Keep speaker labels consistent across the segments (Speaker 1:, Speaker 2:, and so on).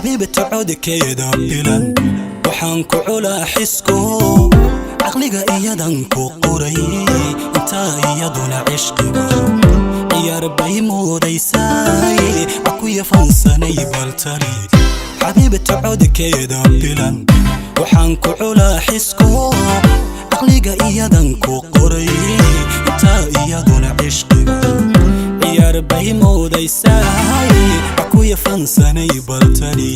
Speaker 1: Xabiibta codkeeda bilan waxaan ku culaa xisku, caqliga iyadan ku qoray, intaa iyaduna cishqiga ciyaar bay moodaysaay. Cakuya fansanay baltali. Xabiibta codkeeda bilan waxaan ku culaa xisku, caqliga iyadan ku qoray, intaa iyaduna cishqiga ciyaar bay moodaysaay. Cakuya fansanay baltali.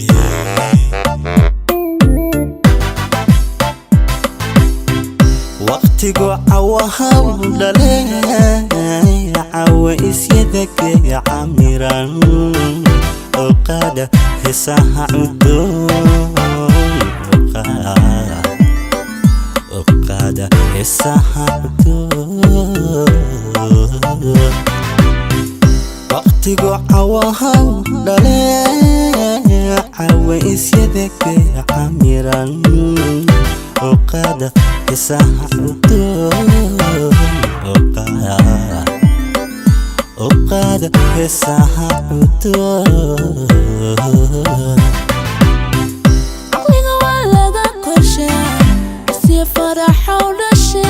Speaker 2: Waqtigu cawahaw dhale, cawa isyadage camiran oo qaada heesaha cudoon, oo qaada heesaha cudoon. Waqtigu cawahaw dhale, cawa isyadage camiran oo qaada heesaha cudoon, oo qaada heesaha cudoon.
Speaker 3: Caqliga waa laga korshaa si faraxow dhashe,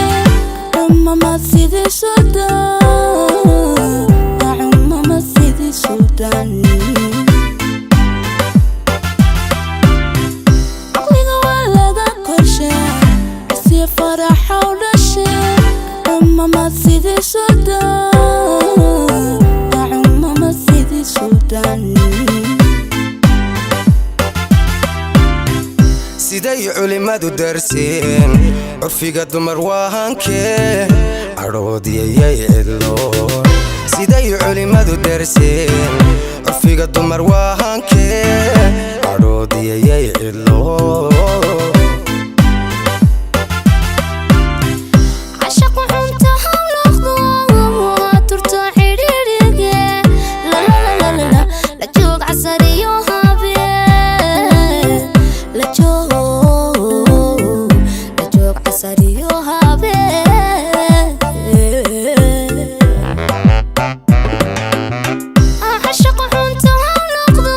Speaker 3: cumama sidii sudan, cumama sidii sudan. Caqliga waa laga korshaa si faraxow dhashe, cumama sidii sudan, cumama sidii sudan.
Speaker 4: Siday culimmadu darseen, curfiga dumar waa hankee, cadhoodiyayay cidlo. Siday culimmadu darseen, curfiga dumar waa hankee, cadhoodiyayay cidlo.
Speaker 3: Cashaqu xunta haw noqdo, turto xidhiidhige la joog casariyo habeen, la joog, la joog casariyo habeen. Cashaqu xunta haw noqdo,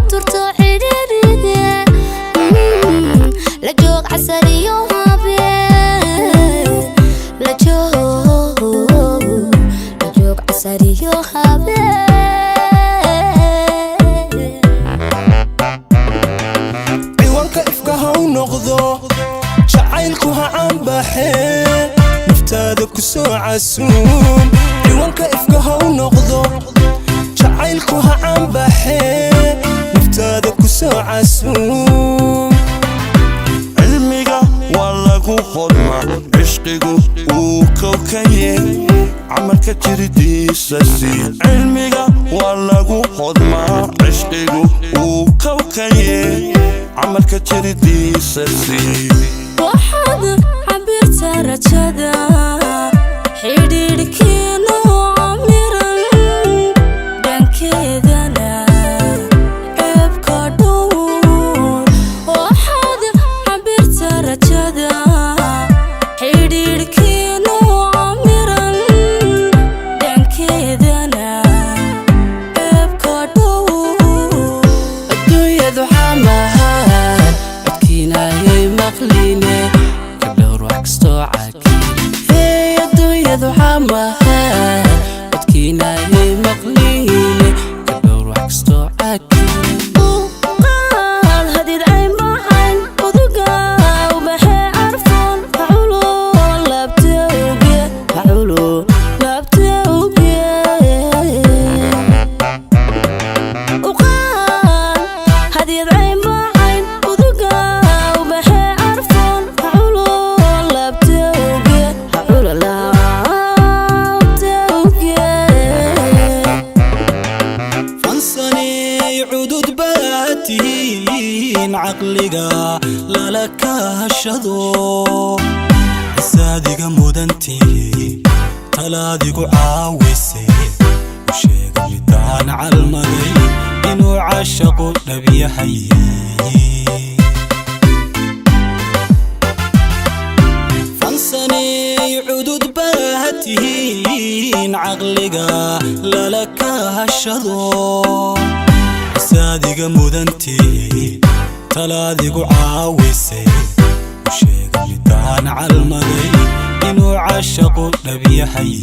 Speaker 3: turto xidhiidhige la joog casariyo habeen, la joog, la joog casariyo habeen.
Speaker 1: Ciwaanka ifka ha u noqdo, jacaylku ha caanbaxee, naftaada ku soo casuum. Ciwaanka ifka ha u noqdo, jacaylku ha caanbaxee, naftaada ku soo casuum.
Speaker 5: Cilmiga waa lagu hodma, cishqigu wuu kowkaye, camalka jiridiisa sii. Cilmiga waa lagu hodmaa, cishqigu wuu kowkaye, camalka jiridiisa sii.
Speaker 3: Waxaad cabirta rajada xidhiidhkiinu camiran, dhankeedana ceebka dhowr. Waxaad cabirta rajada xidhiidhkiinu camiran, dhankeedana ceebka dhowr.
Speaker 6: Adduunyadu xamahan codkiinayay maqline, ka dhowr wax kastoo cakiin. Hey, adduunyadu xamahan codkiinayay maqline, ka dhowr wax kastoo cakiin.
Speaker 3: Uqaad hadid caynbaxayn uduga ubaxee carfoon, haculo laabtewge, haculo laabtewge. Uqaad hadid caynbaxayn uduga ubaxee carfoon, haculo laabtewge, haculo laabtewge.
Speaker 1: Fansaney cudud baad tihiin, caqliga lala kaashado, xisaadiga mudantihi, talaadigu caawisay. U sheega midaan calmaday inuu caashaqu dhab yahay. Fansaney cudud baad tihiin, caqliga lala kaashado. Talaadiga mudantihi, talaadigu caawisay, u sheega midaan calmaday inuu caashaqu dhab yahay.